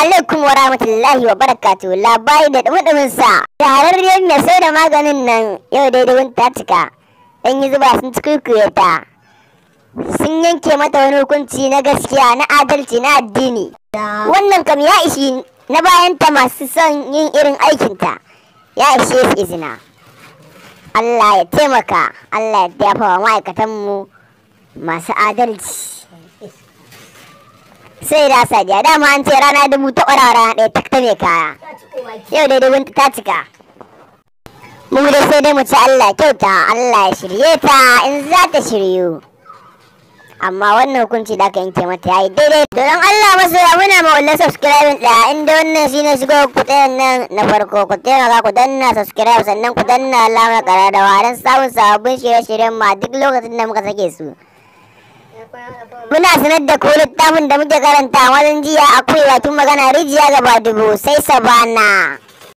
Alaikum wa rahmatullahi wa barakatuh. Labari da dumudumin sa. Shahararriyar mai sai da maganin nan yau daidai ta cika. Ɗan yi zuba sun cikuikuye ta. Sun yanke mata wani hukunci na gaskiya, na adalci, na addini. Wannan kam ya ishi na bayanta masu son yin irin aikinta. Ya ishe su izina. Allah ya taimaka, Allah ya dafa wa ma'aikatanmu masu adalci. Sai da Sadiya, dama an ce rana dubu ta ƙwara, rana ɗaya tak ta mai kaya. Yau dai dubun ta cika. Mu dai sai dai mu ci Allah kyauta, Allah ya shirye ta in za ta shiryu. Amma wannan hukunci da aka yanke mata yayi daidai. Don Allah masoya, muna ma'ulla subscribe ɗaya inda wannan shine shigo ku nan na farko, ku taimaka ku danna subscribe, sannan ku danna alamar ƙararrawa don samun sababbin shirye-shiryen ma duk lokacin da muka sake su. Muna sanar da ku littafin da muke karanta wajen jiya, akwai bakin magana, rijiya gaba dubu sai sabana.